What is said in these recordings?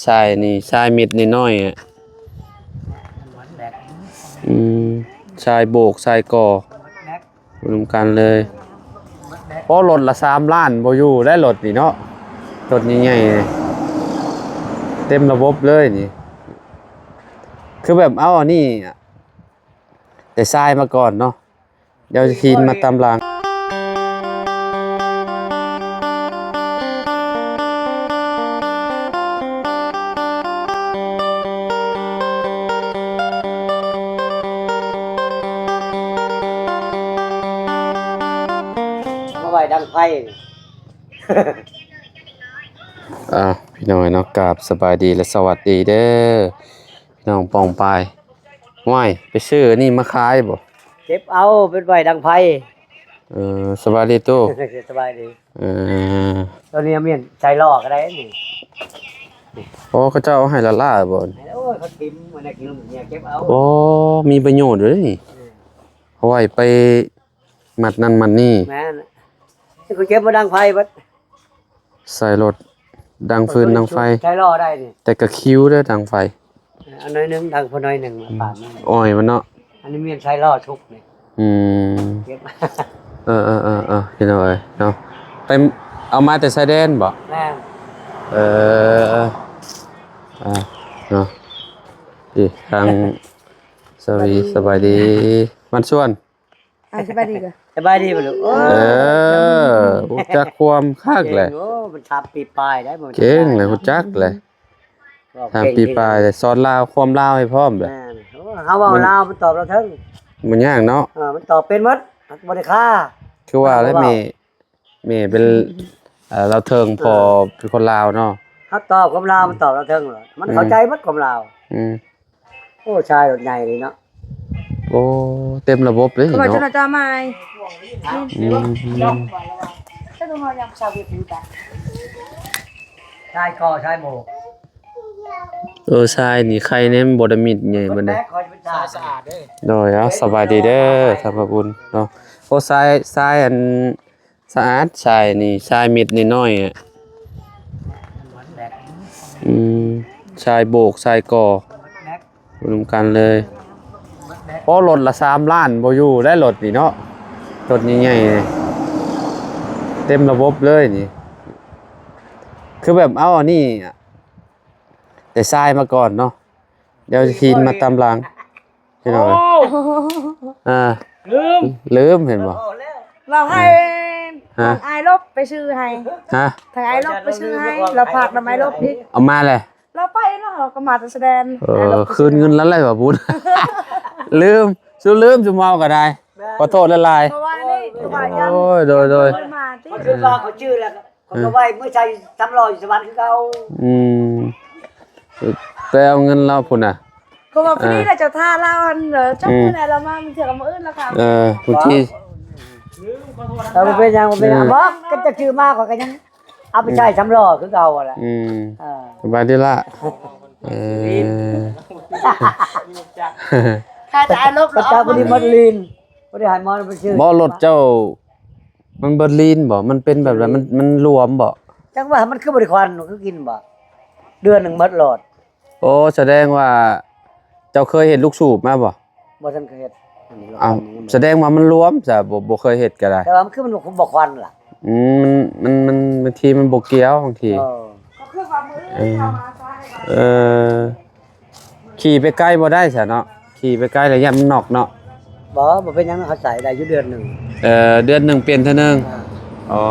ຊາຍນີ້ ຊາຍເມັດນ້ອຍໆ ອະ ອືມ ຊາຍໂບກ ຊາຍກໍ່ ນຳກັນເລີຍ. ໂອ້ ລົດລະສາມລ້ານບໍ່ຢູ່ໄດ້ ລົດນີ້ເນາະ ລົດໃຫຍ່ໆ ເຕັມລະບົບເລີຍນີ້. ຄືແບບເອົາອັນນີ້ແຕ່ຊາຍມາກ່ອນເນາະ ດຽວຫີນມາຕາມຫຼັງ. ມາໄຫວ້ດັງໄຟ. ອ່າ ພີ່ນ້ອງເນາະ ກາບສະບາຍດີ ແລະ ສະຫວັດດີເດີ ພີ່ນ້ອງປ້ອງປາຍ. ຫ້ວຍ ໄປຊື້ອັນນີ້ມາຂາຍບໍ່? ເກັບເອົາ ເປັນໄຫວ້ດັງໄຟ. ເອີ ສະບາຍດີຕູ້. ສະບາຍດີ. ເອີ ຕອນນີ້ແມ່ນໃສ່ລໍ້ກໍໄດ້ນີ້. ໂອ້ ເຂົາເຈົ້າເອົາໃຫ້ລ້າໆບໍ່? ໂອ້ຍ ເຂົາຖິ້ມ ມັນໄດ້ກິນເກັບເອົາ. ໂອ້ ມີປະໂຫຍດເດ້ນີ້. ເອີ ເອົາໄວ້ໄປມັດນັ້ນມັດນີ້. ແມ່ນ ເຂົາເກັບມາດັງໄຟເບິດ. ໃສ່ລົດດັງຟືນດັງໄຟ ໃສ່ລໍ້ໄດ້ນີ້ ແຕ່ກະຄິວເດີດັງໄຟ. ເອີ ເອົາໜ້ອຍໜຶ່ງ ດັງພໍໜ້ອຍໜຶ່ງ ອືມ ປານນັ້ນ ອ້ອຍມັນເນາະ. ອັນນີ້ແມ່ນໃສ່ລໍ້ທຸກນີ້. ອືມ ເກັບ ເອີໆໆ ພີ່ນ້ອງເອີຍເນາະ ໄປເອົາມາແຕ່ຊາຍແດນບໍ່? ແມ່ນ. ເອີ ອ່າ ເນາະ ນີ້ທາງສະຫວັດດີ ສະຫວັດດີ ມັນຊວນ. ອ່າ ສະບາຍດີກະ ສະບາຍດີບໍ່ລູກ? ເອີ ຮູ້ຈັກຄວາມຄັກແຫຼະ. ເກັ່ງ ໂອ້ ມັນສາມປີປາຍໄດ໋ ເກັ່ງແຫຼະ ຮູ້ຈັກແຫຼະ. ສາມປີປາຍ ສອນລາວ ຄວາມລາວໃຫ້ພ້ອມແຫຼະ. ແມ່ນ ໂອ້ ເຮົາເວົ້າລາວ ມັນຕອບລາວເທິງ ບໍ່ຍາກເນາະ. ເອີ ມັນຕອບເປັນໝົດ ບໍ່ໄດ້ຄາ. ຄືວ່າແຫຼະ ແມ່ ແມ່ເປັນ ເອີ ລາວເທິງ ພໍ່ເປັນຄົນລາວເນາະ. ເຮົາຕອບຄວາມລາວ ມັນຕອບລາວເທິງ ມັນເຂົ້າໃຈໝົດຄວາມລາວ. ອືມ ໂອ້ ຊາຍລົດໃຫຍ່ນີ້ເນາະ. ໂອ້ ເຕັມລະບົບເລີຍເນາະ. ອືມ ຊາຍກໍ່ ຊາຍໂບກ. ເອີ ຊາຍນີ້ໄຄແນ່ ມັນບໍ່ໄດ້ມິດໃຫຍ່ປານໃດ. ໂດຍ ເອົາ ສະບາຍດີເດີ ທ່ານພະບຸນເນາະ. ໂອ້ ຊາຍ ຊາຍອັນ ສະອາດ ຊາຍນີ້ ຊາຍເມັດນ້ອຍໆ ອະ. ອືມ ຊາຍໂບກ ຊາຍກໍ່ ນຳກັນເລີຍ. ໂອ້ ລົດລະສາມລ້ານບໍ່ຢູ່ໄດ້ ລົດນີ້ເນາະ ລົດໃຫຍ່ໆ ເຕັມລະບົບເລີຍນີ້. ຄືແບບເອົາອັນນີ້ແຕ່ຊາຍມາກ່ອນເນາະ ດຽວຫີນມາຕາມຫຼັງ ພີ່ນ້ອງ. ໂອ້ ອ່າ ລືມ ລືມ ເຫັນບໍ່? ລາວໃຫ້ ຮະ? ທາງອ້າຍລົບໄປຊື້ໃຫ້ ຮະ? ທາງອ້າຍລົບໄປຊື້ໃຫ້ ລາວຝາກນຳອ້າຍລົບອີກ. ເອົາມາແຫຼະ ລາວໄປແລ້ວ ລາວກໍມາແຕ່ສະແດນ. ເອີ ຄືນເງິນລາວແລ້ວບໍ່ບຸນ ລືມ ຊູລືມ ຊູເມົາກໍໄດ້. ແມ່ນ ຂໍໂທດຫຼາຍໆ ເພາະວ່ານີ້ ເພາະວ່າຍັງ ໂອ້ຍ ໂດຍໆ ຍັງບໍ່ໄດ້ມາຕິ ເຂົາຊື້ມາ ເຂົາຈື່ແລ້ວ ເຂົາກໍໄວ້ເມືອໃຊ້ສຳລອງຢູ່ສະຫວັນຄືເກົ່າ. ອືມ ໄປເອົາເງິນລາວພຸ້ນນະ. ເພາະວ່າ ເອີ ພໍດີລະເຈົ້າທ່າລາວຫັ້ນເດີ ຈັກມື້ໃດລາວມາ ບາງເທື່ອກໍມື້ອື່ນລະຄ່ະ. ເອີ ບາງທີ ເອີ ບໍ່ເປັນຫຍັງ ບໍ່ເປັນຫຍັງ. ອືມ ບໍ່ ກໍຈັກຊື່ມາ ຂ້ອຍກໍຍັງເອົາໄປໃຊ້ສຳລອງຄືເກົ່າຫັ້ນແຫຼະ. ອືມ ເອີ ສະບາຍດີລະ. ເອີ ຂາຍແຕ່ລົບ ກໍຈັກບໍ່ໄດ້ໝົດລີນ ບໍ່ໄດ້ໃຫ້ໝໍໄປຊື້. ບໍ່ ລົດເຈົ້າ ມັນເບິດລີນບໍ່? ມັນເປັນແບບໃດ? ມັນ ມັນລວມບໍ່? ຈັກວ່າມັນຄືບໍ່ໄດ້ຄວັນ ຄືກິນບໍ່? ເດືອນໜຶ່ງໝົດໂລດ. ໂອ້ ສະແດງວ່າເຈົ້າເຄີຍເຮັດລູກສູບມາບໍ່? ບໍ່ທັນເຄີຍເຮັດ. ອ້າວ ສະແດງວ່າມັນລວມຊະ ບໍ່ ບໍ່ເຄີຍເຮັດກໍໄດ້. ແຕ່ວ່າມັນຄືມັນບໍ່ຄວັນລະ. ອືມ ມັນ ມັນ ມັນ ບາງທີມັນບໍ່ກ່ຽວ ບາງທີ. ເອີ ເອີ ເອີ ຂີ່ໄປໄກບໍ່ໄດ້ຊະເນາະ ຂີ່ໄປໄກລະຢ້ານມັນນັອກເນາະ. ບໍ່ ບໍ່ເປັນຫຍັງ ເຮົາໃຊ້ໄດ້ຢູ່ເດືອນໜຶ່ງ. ເອີ ເດືອນໜຶ່ງປ່ຽນເທື່ອໜຶ່ງ. ອ່າ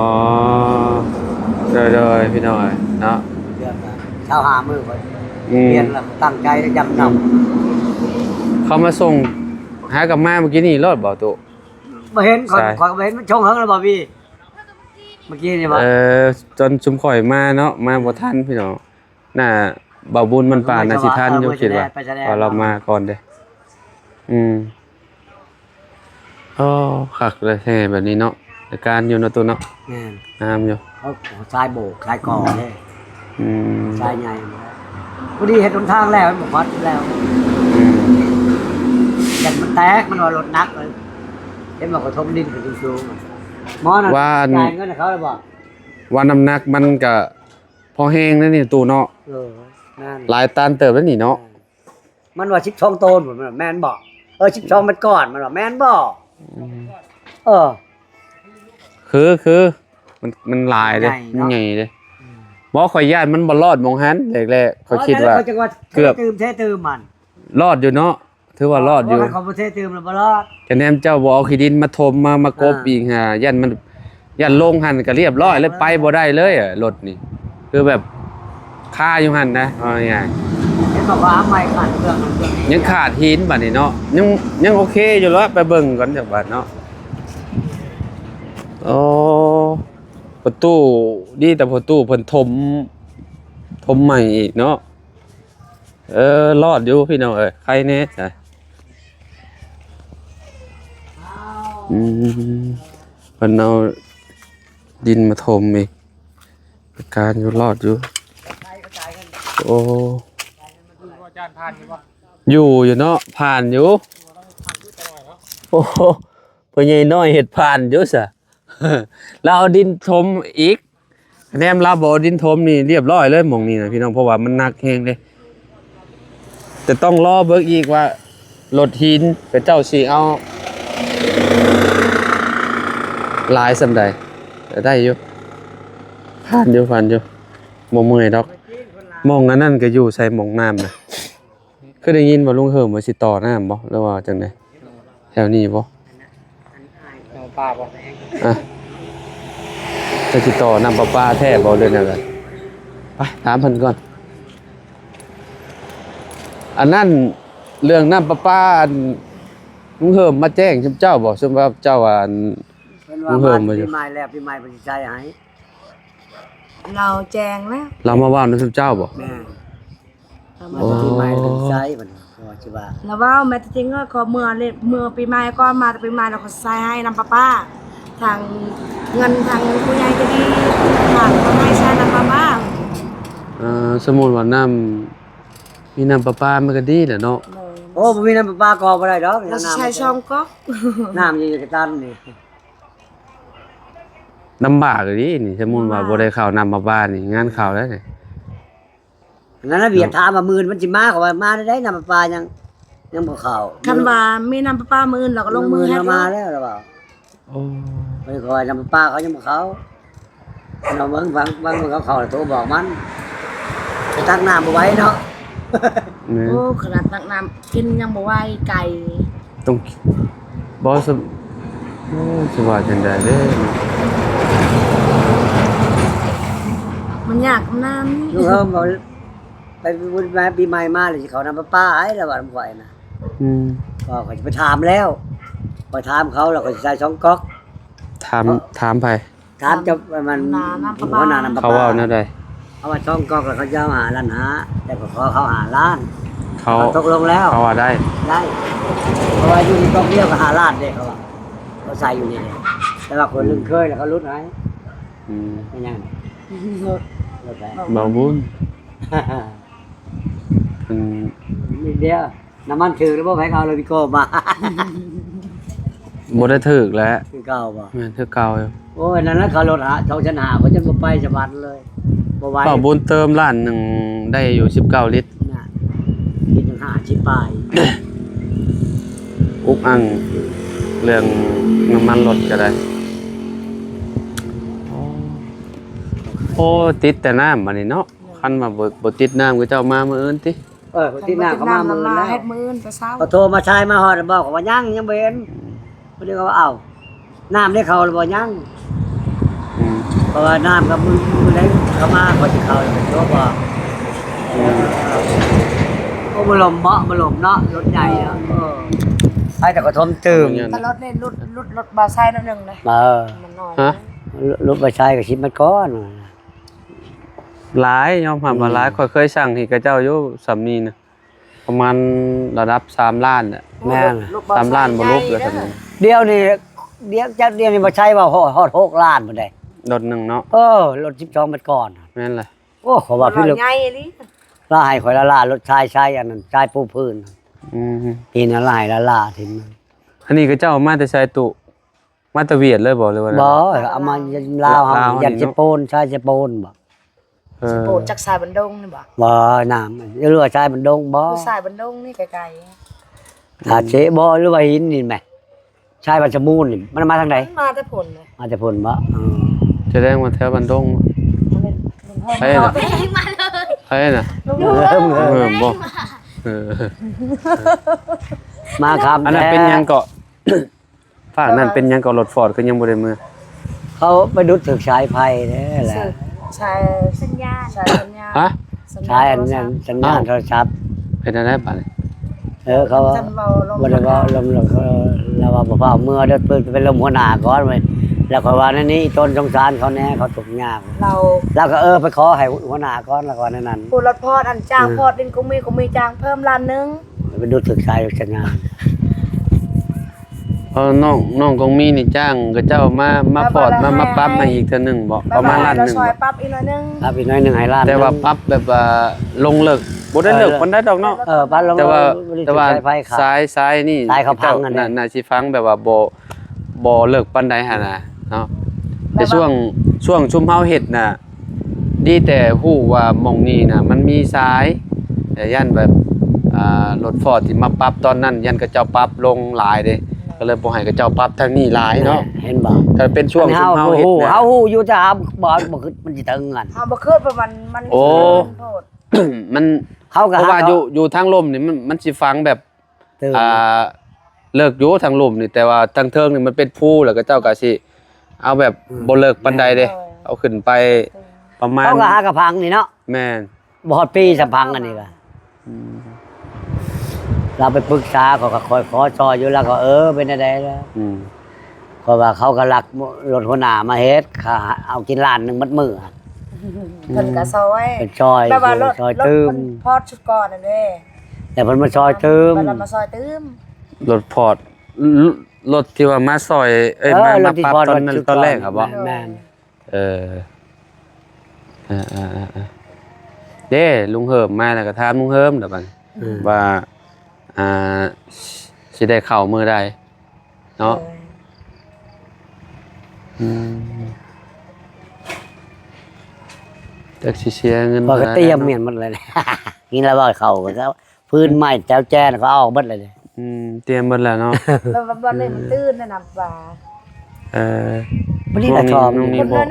ອໍ ໂດຍໆ ພີ່ນ້ອງເນາະ ເດືອນລະຊາວຫ້າມື້. ອືມ ປ່ຽນລະຕັ້ງໃຈລະຢ້ານມັນນັອກ. ເຂົາມາສົ່ງຫາກັບມາມື້ກີ້ນີ້ໂລດບໍ່ຕູ້? ບໍ່ເຫັນ ຂ້ອຍ ຂ້ອຍກໍບໍ່ເຫັນ ມັນຊົງເຫິງແລ້ວບໍ່ວີ ມື້ກີ້ນີ້ບໍ່? ເອີ ຕອນຊຸມຂ້ອຍມາເນາະ ມາບໍ່ທັນ ພີ່ນ້ອງ. ໜ້າບ່າວບຸນມັນປານ ເອີ ໜ້າຊິທັນຢູ່ ເອີ ຄິດວ່າ ເພາະລາວມາກ່ອນເດ້. ອືມ ໂອ້ ຄັກເລີຍແຮ່ແບບນີ້ເນາະ ລາຍການຢູ່ເນາະຕູ້ເນາະ. ແມ່ນ ງາມຢູ່ ເຂົາສາຍໂບກສາຍກໍ່ເດ້. ອືມ ສາຍໃຫຍ່ ພໍດີເຮັດຫົນທາງແລ້ວ ມັນບໍ່ພອດແລ້ວ. ອືມ ຢ້ານມັນແຕກ ມັນວ່າລົດໜັກເລີຍ. ເຫັນບໍ່ ເຂົາຖົມດິນຂຶ້ນສູງໆ ໝໍນັ້ນ ວ່າອັນ ຈ່າຍເງິນໃຫ້ເຂົາແລ້ວບໍ່? ວ່ານ້ຳໜັກມັນກະ ພໍແຮງເດ້ນີ້ຕູ້ເນາະ. ເອີ ນັ້ນ ຫຼາຍຕັນເຕີບເດ້ນີ້ເນາະ. ມັນວ່າສິບສອງໂຕນພຸ້ນ ແມ່ນບໍ່? ເອີ ສິບສອງມັນກ້ອນ ມັນວ່າແມ່ນບໍ່? ອືມ ເອີ ຄື ຄື ມັນ ມັນຫຼາຍເດ້ ໃຫຍ່ເນາະ ມັນໃຫຍ່ເດ້. ອືມ ບໍ່ ຂ້ອຍຢ້ານມັນບໍ່ລອດໝ່ອງຫັ້ນແລກໆ ຂ້ອຍຄິດວ່າ ເອີ ນັ້ນແຫຼະ ຂ້ອຍຈຶ່ງວ່າ ເກືອບ ເທຕື່ມ ເທຕື່ມມັນ ລອດຢູ່ເນາະ. ຖືວ່າລອດຢູ່ ເພາະວ່າເຂົາບໍ່ເທຕື່ມແລ້ວບໍ່ລອດ. ກະແນມເຈົ້າບໍ່ເອົາຂີ້ດິນມາຖົມ ມາ ມາກົບ ອ່າ ອີກຫາ ຢ້ານມັນ ຢ້ານລົງຫັ້ນກະລຽບຮ້ອຍເລີຍ ອ່າ ໄປບໍ່ໄດ້ເລີຍ ອ່າ ລົດນີ້ ຄືແບບຄາຢູ່ຫັ້ນນະ ເວົ້າງ່າຍໆ. ເຫັນບອກວ່າເອົາໄມ້ຂັດເບື້ອງນັ້ນເບື້ອງນີ້ ຍັງຂາດຫີນບາດນີ້ເນາະ. ຍັງ ຍັງໂອເຄຢູ່ລະ ໄປເບິ່ງກ່ອນຈັກບາດເນາະ. ໂອ້ ປະຕູ ດີແຕ່ປະຕູເພິ່ນຖົມ ຖົມໃໝ່ອີກເນາະ. ເອີ ລອດຢູ່ພີ່ນ້ອງເອີຍ ໄຄແນ່ຊະ. ອືມ ເພິ່ນເອົາດິນມາຖົມອີກ ການຢູ່ ລອດຢູ່. ໂອ້ ຢູ່ ຢູ່ເນາະ ຜ່ານຢູ່. ໂອ້ ພໍ່ໃຫຍ່ນ້ອຍເຮັດຜ່ານຢູ່ຊະ. ລາວເອົາດິນຖົມອີກ ແນມລາວບໍ່ເອົາດິນຖົມນີ້ລຽບຮ້ອຍເລີຍໝ່ອງນີ້ນະພີ່ນ້ອງ ເພາະວ່າມັນໜັກແຮງເດ້. ແຕ່ຕ້ອງລໍເບິ່ງອີກວ່າລົດຫີນເຂົາເຈົ້າຊິເອົາຫຼາຍສ່ຳໃດ. ແຕ່ໄດ້ຢູ່ ຜ່ານຢູ່ ຜ່ານຢູ່ ບໍ່ເມື່ອຍດອກ. ໝ່ອງອັນນັ້ນກະຢູ່ໃສ ໝ່ອງນ້ຳນະ? ຄືໄດ້ຍິນວ່າລຸງເຫີມວ່າຊິຕໍ່ນ້ຳບໍ່ ຫຼືວ່າຈັ່ງໃດ ແຖວນີ້ບໍ່? ນ້ຳປະປາບໍ່? ອ່ະ ຈະຊິຕໍ່ນ້ຳປະປາແທ້ບໍ່ ຫຼືແນວໃດ? ໄປຖາມເພິ່ນກ່ອນ. ອັນນັ້ນ ເລື່ອງນ້ຳປະປາ ອັນ ລຸງເຫີມມາແຈ້ງຊຸມເຈົ້າບໍ່? ຊຸມວ່າເຈົ້າ ອັນ ເພິ່ນວ່າ ລຸງເຫີມ ມາປີໃໝ່ແລ້ວ ປີໃໝ່ເພິ່ນຊິໃສ່ໃຫ້. ລາວແຈ້ງແລ້ວ ລາວມາເວົ້ານຳຊຸມເຈົ້າບໍ່? ແມ່ນ ລາວມາ ໂອ້ ປີໃໝ່ເພິ່ນໃສ່ບັດນີ້ ເພິ່ນວ່າຊິວ່າ ລາວເວົ້າແມ່ນຈິງ ເອີ ຂໍເມື່ອເລ ເມື່ອປີໃໝ່ກ່ອນ ມາແຕ່ປີໃໝ່ແລ້ວກໍໃສ່ໃຫ້ນ້ຳປະປາ ທາງເງິນທາງຜູ້ໃຫຍ່ໃຈດີ ທາງເຂົາໃຫ້ໃສ່ນ້ຳປະປາ. ເອີ ສົມມຸດວ່ານ້ຳ ມີນ້ຳປະປາມັນກໍດີແຫຼະເນາະ. ໂດຍ ໂອ້ ບໍ່ມີນ້ຳປະປາກໍບໍ່ໄດ້ດອກ ລາວຊິໃສ່ສອງກອກ ນ້ຳຢູ່ກະຕັນນີ້. ລຳບາກອີ່ຫຼີນີ້ ສົມມຸດວ່າ ລຳບາກ ບໍ່ໄດ້ເຂົ້ານ້ຳປະປານີ້ ງານເຂົ້າແລ້ວນີ້. ນັ້ນລະ ວຽກຖາມວ່າມື້ອື່ນມັນຊິມາ ເຂົາວ່າມາໄດ້ ນ້ຳປະປາຍັງ ຍັງບໍ່ເຂົ້າ. ຄັນວ່າມີນ້ຳປະປາມື້ອື່ນ ລາວກໍລົງມືເຮັດ ມາແລ້ວລະວ່າ. ໂອ້ ເພິ່ນກໍວ່ານ້ຳປະປາເຂົາຍັງບໍ່ເຂົ້າ. ເຮົາເບິ່ງ ຟັງ ຟັງເບິ່ງເຂົາເຂົ້າ ໂທບອກມັນ ໄປຕັກນ້ຳບໍ່ໄຫວເນາະ. ແມ່ນ ໂອ້ ຂະໜາດຕັກນ້ຳກິນຍັງບໍ່ໄຫວ ໄກ ຕ້ອງ ບໍ່ສະ ໂອ້ຍ ຊິວ່າຈັ່ງໃດເດ້ ມັນຍາກນຳ. ລູກເຮົາ ໄປບຸນມາປີໃໝ່ມາແລ້ວ ຊິເຂົ້ານ້ຳປະປາໃຫ້ລະວ່ານຳຂ້ອຍນະ. ອືມ ກໍຂ້ອຍຊິໄປຖາມແລ້ວ ຂ້ອຍຖາມເຂົາແລ້ວ ຂ້ອຍຊິໃສ່ສອງກອກ. ຖາມ ຖາມໃຜ? ຖາມເຈົ້າ ອັນນັ້ນ ຫົວໜ້ານ້ຳປະປາ ຫົວໜ້ານ້ຳປະປາ ເຂົາເວົ້າແນວໃດ? ເຂົາວ່າສອງກອກແລ້ວເຂົາຈະເອົາຫ້າລ້ານຫ້າ ແຕ່ກໍຂໍເຂົາຫ້າລ້ານ. ເຂົາ ເຂົາຕົກລົງແລ້ວ ເຂົາວ່າໄດ້ ໄດ້ ເພາະວ່າຢູ່ນີ້ກອກດຽວກໍຫ້າລ້ານເດ້ ເຂົາວ່າ ເຂົາໃສ່ຢູ່ນີ້ເດ້ ແຕ່ວ່າຄົນລຶ້ງເຄີຍແລ້ວເຂົາຫຼຸດໃຫ້. ອືມ ເປັນຫຍັງ? ລົດ ລົດໃດ? ເບົາບຸນ ອືມ ນິດດຽວ. ນ້ຳມັນຖືກແລ້ວບໍ່? ໃຜເອົາລົດວິໂກ້ມາ? ບໍ່ໄດ້ຖືກແຫຼະ ຄືເກົ່າບໍ່? ແມ່ນ ຄືເກົ່າຢູ່. ໂອ້ຍ ນັ້ນລະ ເຂົາລົດຫ້າ ສອງແສນຫ້າ ເຂົາຈະບໍ່ໄປສະຫວັນເລີຍ ບໍ່ໄຫວ. ເບົາບຸນເຕີມລ້ານໜຶ່ງໄດ້ຢູ່ສິບເກົ້າລິດນະ ລິດໜຶ່ງຫ້າສິບປາຍ. ອຸກອັ່ງເລື່ອງນ້ຳມັນລົດກໍໄດ້. ໂອ້ ໂອ້ ຕິດແຕ່ນ້ຳບັດນີ້ເນາະ. ຄັນວ່າບໍ່ ບໍ່ຕິດນ້ຳ ເຂົາເຈົ້າມາມື້ອື່ນຕິ? ເອີ ບໍ່ຕິດນ້ຳ ເຂົາມາມື້ອື່ນແລ້ວ ເຮັດມື້ອື່ນແຕ່ເຊົ້າ. ເຂົາໂທມາຊາຍມາຮອດແລ້ວບໍ່? ເຂົາວ່າຍັງ ຍັງບໍ່ເຫັນ. ເພິ່ນກໍວ່າ ເອົ້າ ນ້ຳເດ້ເຂົາບໍ່ຍັງ. ອືມ ເພາະວ່ານ້ຳກັບມື້ ມື້ໃດເຂົາມາ ເຂົາຊິເຂົ້າແລ້ວກໍໂທບອກ. ອືມ ໂອ້ ບໍ່ລົມເບາະ ບໍ່ລົມເນາະ ລົດໃຫຍ່ເນາະ. ເອີ ໃຜແຕ່ກໍຖົມຕື່ມ ແຕ່ລົດນີ້ຫຼຸດ ຫຼຸດ ລົດບໍ່ໃຊ້ໜ້ອຍໜຶ່ງເດ້. ເອີ ມັນນ້ອຍ ຮະ ລົດບໍ່ໃຊ້ກໍສິບມັນກ່ອນ. ຫຼາຍ ຍອມຮັບວ່າຫຼາຍ. ອືມ ຂ້ອຍເຄີຍສັ່ງໃຫ້ເຂົາເຈົ້າຢູ່ສ່ຳນີ້ນະ ປະມານລະດັບສາມລ້ານແຫຼະ. ແມ່ນ ສາມລ້ານບໍ່ຫຼຸບແລ້ວສ່ຳນີ້. ດຽວນີ້ ດຽວ ຈັກດຽວນີ້ບໍ່ໃຊ້ວ່າຮອດ ຮອດຫົກລ້ານພຸ້ນເດ້ ລົດໜຶ່ງເນາະ. ເອີ ລົດສິບສອງແມັດກ້ອນ. ແມ່ນແຫຼະ. ໂອ້ ເຂົາວ່າພິລຶກ ໃຫຍ່ອີ່ຫຼີ. ລາວໃຫ້ຂ້ອຍລ້າໆ ລົດຊາຍ ຊາຍອັນນັ້ນ ຊາຍປູພື້ນ. ອືມ ເຫັນລາວໃຫ້ລ້າໆ ຖິ້ມ. ອັນນີ້ເຂົາເຈົ້າເອົາມາແຕ່ໃສຕຸ? ມາແຕ່ຫວຽດເລີຍບໍ່ ຫຼືວ່າ? ບໍ່ ເອົາມາລາວເຮົາ ລາວເຮົານີ້ເນາະ. ຢ້ານເຊໂປນ ຊາຍເຊໂປນບໍ່? ເອີ ສະໂປນຈາກຊາຍບັນດົງນີ້ບໍ່? ບໍ່ ນ້ຳ ຫຼືວ່າຊາຍບັນດົງບໍ່? ຢູ່ຊາຍບັນດົງນີ້ໄກໆ ຖ້າເຊບໍ່ ຫຼືວ່າຫີນນີ້ແໝ່ ຊາຍບັນສະມູນນີ້ ມັນມາທາງໃດ? ມັນມາແຕ່ພຸ້ນເລີຍ ມາແຕ່ພຸ້ນບໍ່? ເອີ ສະແດງວ່າແຖວບັນດົງ ໄປນະ ໄປນະ ເອີ ບໍ່ ເອີ ມາຄຳ ອັນນັ້ນເປັນຫຍັງເກາະ? ພາກນັ້ນເປັນຫຍັງກໍລົດຟອດຄືຍັງບໍ່ໄດ້ເມືອ? ເຂົາໄປດຸດຖືກສາຍໄຟແລ້ວແຫຼະ ສາຍ ສັນຍານ ສາຍສັນຍານ ຮະ? ສາຍອັນນັ້ນ ສັນຍານໂທລະສັບ ເປັນແນວໃດບາດນີ້? ເອີ ເຂົາບໍ່ໄດ້ເວົ້າລົມ ລາວວ່າບໍ່ຟ້າວເມືອເດີ້ ເພິ່ນໄປລົມຫົວໜ້າກ່ອນເວີ້ຍ ແລ້ວຂ້ອຍວ່າແນວນີ້ ອີ່ຕົນສົງສານເຂົາແດ່ ເຂົາທຸກຍາກ ລາວ ລາວກໍ ເອີ ໄປຂໍໃຫ້ຫົວໜ້າກ່ອນ ລາວກໍວ່າແນວນັ້ນ ຜູ້ລົດຟອດ ອັນຈ້າງຟອດດິນກົງມີ ກົງມີຈ້າງເພີ່ມລ້ານໜຶ່ງ ໄປດູຖືກສາຍສັນຍານ ເອີ ນ້ອງ ນ້ອງກົງມີນີ້ຈ້າງເຂົາເຈົ້າມາ ມາຟອດ ມາ ມາປັບໃຫ້ອີກເທື່ອໜຶ່ງບໍ? ປະມານລ້ານໜຶ່ງ ຊ່ອຍປັບອີກໜ້ອຍໜຶ່ງ ປັບອີກໜ້ອຍໜຶ່ງໃຫ້ລ້ານ ແຕ່ວ່າປັບແບບວ່າລົງເລິກ ບໍ່ໄດ້ເລິກປານໃດດອກເນາະ ເອີ ປັບລົງ ແຕ່ວ່າ ແຕ່ວ່າສາຍ ສາຍນີ້ ສາຍເຂົາພັງຫັ້ນ ໜ້າຊິຝັງແບບວ່າບໍ່ ບໍ່ເລິກປານໃດຫັ້ນນະເນາະ ແຕ່ຊ່ວງ ຊ່ວງຊຸມເຮົາເຮັດນະ ດີແຕ່ຮູ້ວ່າໝ່ອງນີ້ນະ ມັນມີສາຍ ແຕ່ຢ້ານແບບ ອ່າ ລົດຟອດທີ່ມາປັບຕອນນັ້ນ ຢ້ານເຂົາເຈົ້າປັບລົງຫຼາຍເດ້ ກໍເລີຍບໍ່ໃຫ້ເຂົາເຈົ້າປັບທາງນີ້ຫຼາຍເນາະ ເຫັນບໍ່? ຖ້າເປັນຊ່ວງ ເຮົາ ຊຸມເຮົາເຮັດ ເຮົາຮູ້ຢູ່ ແຕ່ເຮົາບໍ່ ບໍ່ຄິດມັນຊິເຖິງຫັ້ນ ເຮົາບໍ່ຄິດວ່າມັນ ມັນ ໂອ້ ມັນ ເຂົາກໍ ເພາະວ່າຢູ່ ຢູ່ທາງລຸ່ມນີ້ ມັນ ມັນຊິຝັງແບບ ອ່າ ເລິກຢູ່ທາງລຸ່ມນີ້ ແຕ່ວ່າທາງເທິງນີ້ມັນເປັນພູ ແລ້ວເຂົາເຈົ້າກໍຊິເອົາແບບ ອືມ ບໍ່ເລິກປານໃດເດ້ ເອີ ເອົາຂຶ້ນໄປປະມານ ເຂົາກໍຫາກະພັງນີ້ເນາະ ແມ່ນ ບໍ່ຮອດປີສຳພັງອັນນີ້ກໍ ອືມ ລາວໄປປຶກສາ ເຂົາກໍຄ່ອຍຂໍຊ່ອຍຢູ່ ລາວກໍ ເອີ ເປັນແນວໃດລະ ອືມ ເພາະວ່າເຂົາກໍລັກລົດຫົວໜ້າມາເຮັດ ເຂົາເອົາກິນລ້ານໜຶ່ງໝົດມື້ ເພິ່ນກໍຊ່ອຍ ເພິ່ນຊ່ອຍ ແບບວ່າລົດ ຊ່ອຍຕື່ມ ລົດເພິ່ນພອດຊຸດກ່ອນນັ້ນເດ້ ແລ້ວເພິ່ນມາຊ່ອຍຕື່ມ ເພິ່ນມາຊ່ອຍຕື່ມ ລົດພອດ ລົດທີ່ວ່າມາຊ່ອຍ ເອີຍ ເອີ ມາ ມາປັບຕອນນັ້ນຕອນແລກຫັ້ນບໍ? ແມ່ນ ເອີ ເອີ ເອີ ເອີ ເອີ ເດ້ ລຸງເຮີມມາແລ້ວກໍຖາມລຸງເຮີມດອກ ອືມ ວ່າ ອ່າ ຊິໄດ້ເຂົ້າມື້ໃດເນາະ ເອີ ອືມ ຈັກຊິເສຍເງິນ ຂ້ອຍກໍຕຽມແມ່ນໝົດເລີຍ ຍິນລາວເວົ້າເຂົ້າກໍ ພື້ນໄມ້ແຈວແຈນ ເຂົາເອົາອອກເບິດເລີຍ ອືມ ຕຽມເບິດແລ້ວເນາະ ແລ້ວວັນນີ້ມັນຕື່ນແນະ ນ້ຳປາ ເອີ ບໍ່ໄດ້ຖອມ ໜຶ່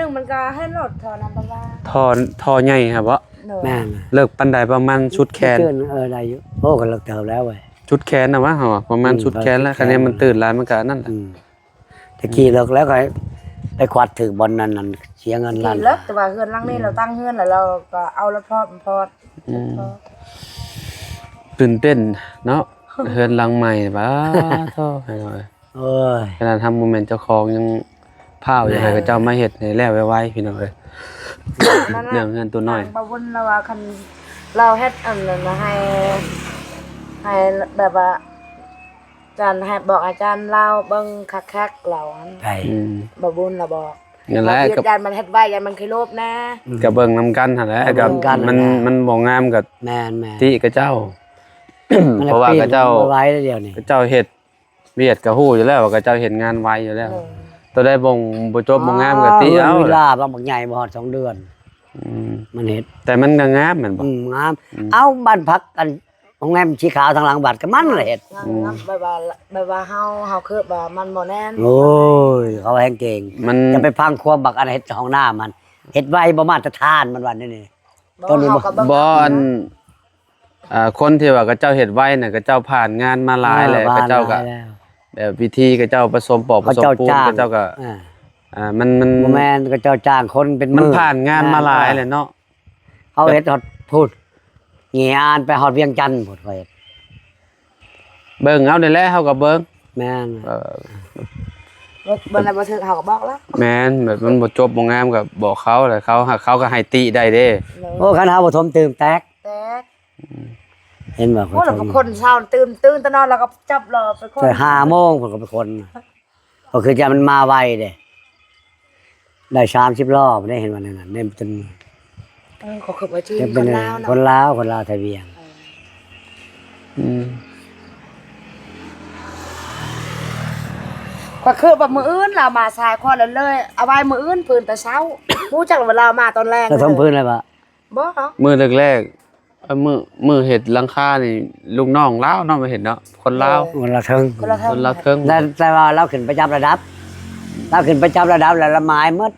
ງມັນກໍໃຫ້ລົດຖອນນ້ຳປາ ທ່ອ ທໍ່ໃຫຍ່ຫັ້ນບໍ? ໂດຍ ແມ່ນ ເລິກປານໃດ? ປະມານສຸດແຂນ ເອີ ໄດ້ຢູ່ ໂອ້ ກໍເລິກເຕີບແລ້ວເວີ້ຍ ສຸດແຂນນະວະ ເຮົາປະມານ ອືມ ສຸດແຂນແລ້ວ ສຸດແຂນ ຄັນນີ້ມັນຕື່ນຫຼາຍ ມັນກໍນັ້ນແຫຼະ ອືມ ແຕ່ຂີ້ເລິກແລ້ວກໍໄປຂວັດຖືກບ່ອນນັ້ນ ເສຍເງິນລ້ານ ແລ້ວແຕ່ວ່າເຮືອນຫຼັງນີ້ ອືມ ລາວຕັ້ງເຮືອນແລ້ວ ລາວກໍເອົາລັດພອດມາພອດ ອືມ ຕື່ນເຕັ້ນເນາະ ເຮືອນຫຼັງໃໝ່ ປາໂທ້ ໂອ້ຍ ຂະໜາດເຮົາບໍ່ແມ່ນເຈົ້າຂອງ ຍັງພ້າວຢາກໃຫ້ເຂົາເຈົ້າມາເຮັດໃຫ້ແລ້ວໄວໆ ພີ່ນ້ອງເອີຍ ເລື່ອງເຮືອນໂຕນ້ອຍ ທາງບ່າວບຸນລາວວ່າ ຄັນລາວເຮັດອັນນັ້ນໃຫ້ ໃຫ້ແບບວ່າ ອາຈານໃຫ້ບອກອາຈານລາວເບິ່ງຄັກໆ ລາວຫັ້ນ ໃຜ? ອືມ ບ່າວບຸນລາວບອກ ນັ້ນແຫຼະ ຢ້ານມັນເຮັດໄວ ຢ້ານມັນຂີ້ໂລບນະ ອືມ ກໍເບິ່ງນຳກັນຫັ້ນແຫຼະ ກໍມັນ ມັນບໍ່ງາມກໍ ແມ່ນໆ ຕິເຂົາເຈົ້າ ເພາະວ່າເຂົາເຈົ້າ ເຂົາເຈົ້າເຮັດວຽກກໍຮູ້ຢູ່ແລ້ວວ່າເຂົາເຈົ້າເຮັດງານໄວຢູ່ແລ້ວ ເອີ ໂຕໃດບໍ່ ບໍ່ຈົບບໍ່ງາມກໍຕິເອົາ ເວລາບັກໃຫຍ່ບໍ່ຮອດສອງເດືອນ ອືມ ມັນເຮັດ ແຕ່ມັນກໍງາມແມ່ນບໍ່? ອືມ ງາມ ອືມ ເອົາ ບ້ານພັກອັນ ໂຮງແຮມສີຂາວທາງຫຼັງວັດກໍມັນລະເຮັດ ອືມ ແບບວ່າ ແບບວ່າເຮົາ ເຮົາຄືແບບວ່າມັນບໍ່ແໜ້ນ ໂອ້ຍ ເຂົາແຮງເກັ່ງ ມັນ ຢ່າໄປຟັງຄວາມບັກອັນເຮັດຫ້ອງນ້ຳຫັ້ນ ເຮັດໄວບໍ່ມາດຕະຖານ ມັນວ່າແນວນີ້ ບໍ່ ຕົວນີ້ບໍ່ ເຮົາກໍເບິ່ງ ບໍ່ ອັນ ອ່າ ຄົນທີ່ວ່າເຂົາເຈົ້າເຮັດໄວນະ ເຂົາເຈົ້າຜ່ານງານມາຫຼາຍແລ້ວ ເອີ ເຂົາເຈົ້າກໍ ຜ່ານຫຼາຍແລ້ວ ແບບວິທີເຂົາເຈົ້າປະສົມປອກປະສົມປູນ ເຂົາເຈົ້າກໍ ອ່າ ອ່າ ມັນ ມັນ ບໍ່ແມ່ນ ເຂົາເຈົ້າຈ້າງຄົນເປັນ ມັນມື້ ຜ່ານງານມາຫຼາຍແລ້ວເນາະ ເຂົາເຮັດຮອດພຸ້ນ ເຫງອານໄປຮອດວຽງຈັນພຸ້ນ ຂ້ອຍເຮັດ ເບິ່ງເອົານີ້ແຫຼະ ເຮົາກໍເບິ່ງ ແມ່ນ ເອີ ບໍ່ ບໍ່ໄດ້ບໍ່ຖືກເຮົາກໍບອກລະ ແມ່ນ ແບບມັນບໍ່ຈົບບໍ່ງາມກໍບອກເຂົາ ແລ້ວເຂົາ ເຂົາກໍໃຫ້ຕິໄດ້ເດ້ ໂອ້ ຄັນເຮົາບໍ່ຖົມຕື່ມແຕກ ແຕກ ອືມ ເຫັນບໍ່ ໂອ້ ລະກໍຄົນເຊົ້າຕື່ມ ຕື່ມແຕ່ນອນລະກໍຈັບລອໄປຄົນ ແຕ່ຫ້າໂມງເພິ່ນກໍໄປຄົນ ກໍຄືຈະມັນມາໄວເດ້ ໄດ້ສາມສິບລໍ້ໄດ້ ເຫັນວ່າແນວນັ້ນເດ້ ຈົນ ເອີ ເຂົາຄືວ່າຈື່ ເປັນຄົນລາວເນາະ ຄົນລາວ ຄົນລາວໄທວຽງ ເອີ ອືມ ຂ້ອຍຄືວ່າມື້ອື່ນລາວມາສາຍ ຂ້ອຍລະເລີຍເອົາໄວ້ມື້ອື່ນ ພື້ນແຕ່ເຊົ້າ ຮູ້ຈັກວ່າລາວມາຕອນແລງ ລະຖົມພື້ນແລ້ວບໍ່? ບໍ່ ມື້ແລກໆ ເອີ ມື້ ມື້ເຮັດຫຼັງຄານີ້ ລູກນ້ອງລາວເນາະ ມາເຮັດເນາະ ຄົນລາວ ເອີ ຄົນລະເທິງ ຄົນລະເທິງ ຄົນລະເທິງ ແຕ່ ແຕ່ວ່າລາວຂຶ້ນໄປຈັບລະດັບ ລາວຂຶ້ນໄປຈັບລະດັບ ແລ້ວລະໝາຍໝົດ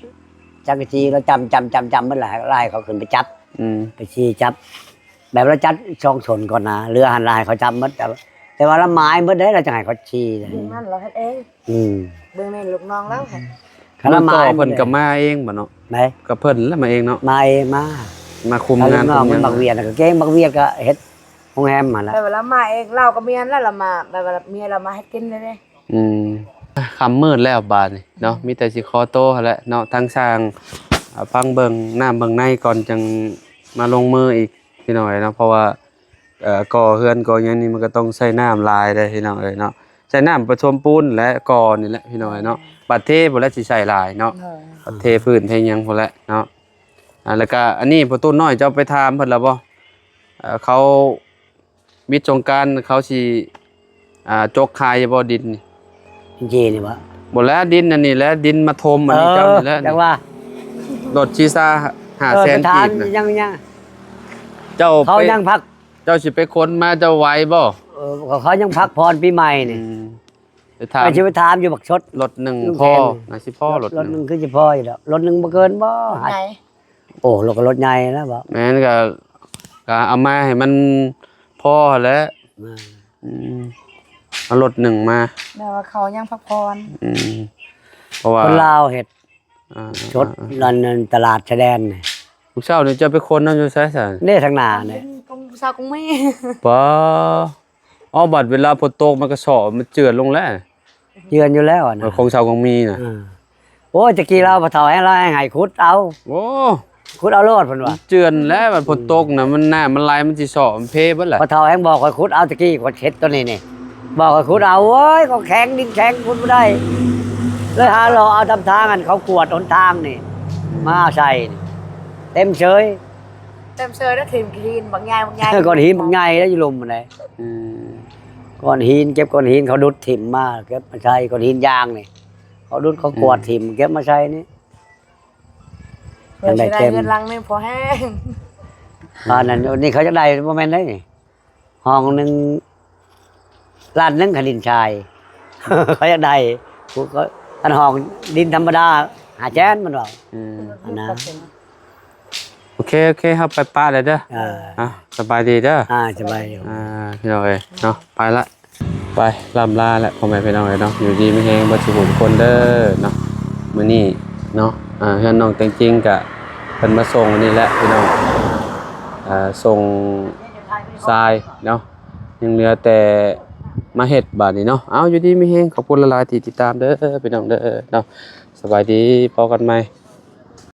ຈັກກະຈີລາວຈຳ ຈຳ ຈຳ ຈຳໝົດ ລະໃຫ້ ລະໃຫ້ເຂົາຂຶ້ນໄປຈັບ ອືມ ໄປຊີ້ຈັບ ແບບລາວຈັດສອງຊົນກ່ອນນະ ເຫຼືອຫັ້ນລະໃຫ້ເຂົາຈັບໝົດ ແຕ່ ແຕ່ວ່າລະໝາຍໝົດເດ້ ລາວຈັ່ງໃຫ້ເຂົາຊີ້ ເລື່ອງນັ້ນລາວເຮັດເອງ ອືມ ເບິ່ງແມ່ນລູກນ້ອງລາວຫັ້ນ ຄັນລະໝາຍ ມື້ຕໍ່ເພິ່ນກໍມາເອງບໍເນາະ ໃດ ກໍເພິ່ນລະມາເອງເນາະ ມາເອງ ມາ ມາຄຸມງານຄຸມຫຍັງ ບັກວຽດກໍເກັ່ງ ບັກວຽດກໍເຮັດໂຮງແຮມຫັ້ນລະ ແຕ່ວ່າລາວມາເອງ ລາວກໍມີອັນລະ ລາວມາ ແບບວ່າເມຍລາວມາເຮັດກິນເລີຍເດ້ ອືມ ຄ່ຳມືດແລ້ວບາດນີ້ເນາະ ອືມ ມີແຕ່ຊິຂໍໂຕຫັ້ນແຫຼະເນາະ ທາງຊ່າງ ອາ ຟັງເບິ່ງນ້ຳເບິ່ງໃນກ່ອນ ຈັ່ງມາລົງມືອີກ ພີ່ນ້ອງເອີຍເນາະ ເພາະວ່າ ເອີ ກໍ່ເຮືອນກໍ່ຫຍັງນີ້ ມັນກໍຕ້ອງໃຊ້ນ້ຳຫຼາຍເດ້ພີ່ນ້ອງເອີຍເນາະ ໃຊ້ນ້ຳປະສົມປູນແຫຼະ ກໍ່ນີ້ແຫຼະພີ່ນ້ອງເອີຍເນາະ ແມ່ນ ບາດເທພຸ້ນແຫຼະ ຊິໃຊ້ຫຼາຍເນາະ ເອີ ບາດເທພື້ນເທຫຍັງພຸ້ນແຫຼະເນາະ ອ່າ ແລ້ວກະອັນນີ້ພໍ່ຕູ້ນ້ອຍ ເຈົ້າໄປຖາມເພິ່ນແລ້ວບໍ່? ເອີ ເຂົາວິດສົງການ ເຂົາຊິ ອ່າ ຈົກຂາຍຢູ່ບໍ່ດິນນີ້? ດິນຈີນນີ້ບໍ່? ບໍ່ແລ້ວ ດິນອັນນີ້ແຫຼະ ດິນມາຖົມອັນນີ້ ເອີ ເຈົ້ານີ້ແຫຼະ ຈັ່ງວ່າ ລົດຊີຊາຫ້າແສນ ເອີ ໄປຖາມ ກີບນະ ຍັງ ຍັງ ເຈົ້າ ເຂົາ ໄປ ຍັງພັກ ເຈົ້າຊິໄປຂົນມາ ເຈົ້າໄຫວບໍ່? ເອີ ເຂົາຍັງພັກຜ່ອນປີໃໝ່ນີ້ ອືມ ໄປຖາມ ໄປຊິໄປຖາມຢູ່ບັກຊົດ ລົດໜຶ່ງພໍ ໜ້າຊິພໍ ລົດ ລົດໜຶ່ງ ໜຶ່ງຄືຊິພໍຢູ່ດອກ ລົດໜຶ່ງບໍ່ເກີນບໍ່? ລົດໃຫຍ່ ໂອ້ ລົດກໍລົດໃຫຍ່ແລ້ວບໍ່? ແມ່ນ ກໍ ກໍເອົາມາໃຫ້ມັນພໍຫັ້ນແຫຼະ ແມ່ນ ອືມ ເອົາລົດໜຶ່ງມາ ແບບວ່າເຂົາຍັງພັກຜ່ອນ ອືມ ເພາະວ່າຄົນລາວເຮັດ ອ່າ ຊົດ ອ່າ ນັ້ນ ນັ້ນຕະຫຼາດຊາຍແດນນີ້ ມື້ເຊົ້ານີ້ເຈົ້າໄປຂົນເອົາຢູ່ໃສຊັ້ນ? ເດ້ ທາງໜ້ານີ້ ຂອງສາວກອງມີ ປາ ເອົາ ບັດເວລາຝົນຕົກມັນກໍເຊາະ ມັນເຈື່ອນລົງແລ້ວ ເຈື່ອນຢູ່ແລ້ວນະ ເອີ ຂອງສາວກອງມີນະ ເອີ ໂອ້ຍ ແຕ່ກີ້ລາວ ພໍ່ເຖົ້າແຮງລາວແຮງໃຫ້ຂຸດເອົາ ໂອ້ ຂຸດເອົາໂລດເພິ່ນວ່າ ເຈື່ອນແລ້ວ ບັດຝົນຕົກນະ ມັນ ນ້ຳມັນໄຫຼ ມັນຊິເຊາະ ມັນເພເບິດແຫຼະ ພໍ່ເຖົ້າແຮງບອກຂ້ອຍຂຸດເອົາ ແຕ່ກີ້ຂ້ອຍເຮັດຕົວນີ້ນີ້ ບອກຂ້ອຍຂຸດເອົາ ໂອ້ຍ ກໍແຂງ ດິນແຂງ ຂຸດບໍ່ໄດ້ ເລີຍຫາເລາະເອົາຕາມທາງ ອັນເຂົາກວດຫົນທາງນີ້ ມາໃສ່ນີ້ ເຕັມເຊີຍ ເຕັມເຊີຍ ແລ້ວຖິ້ມຂີ້ຫີນບັກໃຫຍ່ ບັກໃຫຍ່ ກ້ອນຫີນບັກໃຫຍ່ ແລ້ວຢູ່ລຸ່ມຫັ້ນໃດ ອືມ ກ້ອນຫີນ ເກັບກ້ອນຫີນ ເຂົາດຸດຖິ້ມມາ ເກັບມາໃສ່ ກ້ອນຫີນຢາງນີ້ ເຂົາດຸດ ເຂົາກວດ ອືມ ຖິ້ມ ເກັບມາໃສ່ນີ້ ເພື່ອຊິໄດ້ເຮືອນຫຼັງໜຶ່ງພໍແຮງ ຕອນນັ້ນ ນີ້ເຂົາຢາກໄດ້ ບໍ່ແມ່ນໄດ໋ນີ້ ຫ້ອງໜຶ່ງ ລ້ານໜຶ່ງ ຄັນດິນຊາຍ ເຂົາຢາກໄດ້ ຜູ້ ຄັນຫ້ອງດິນທຳມະດາ ຫ້າແສນ ມັນເວົ້າ ອືມ ຫັ້ນນະ ໂອເຄ ໂອເຄ ເຮົາໄປປະແລ້ວເດີ ເອີ ອ່າ ສະບາຍດີເດີ ອ່າ ສະບາຍດີ ອ່າ ພີ່ນ້ອງເອີຍເນາະ ໄປລະ ໄປລ່ຳລາແຫຼະ ພໍ່ແມ່ພີ່ນ້ອງເອີຍເນາະ ຢູ່ດີມີແຮງເບິດສູ່ຜູ້ທຸກຄົນເດີເນາະ ມື້ນີ້ເນາະ ອ່າ ເຮືອນນ້ອງແຕງຈິງກະເພິ່ນມາສົ່ງອັນນີ້ແຫຼະພີ່ນ້ອງ ອ່າ ສົ່ງຊາຍເນາະ ຍັງເຫຼືອແຕ່ມາເຮັດບາດນີ້ເນາະ ເອົາ ຢູ່ດີມີແຮງ ຂອບຄຸນຫຼາຍໆທີ່ຕິດຕາມເດີພີ່ນ້ອງເດີເນາະ ສະບາຍດີ ພໍ້ກັນໃໝ່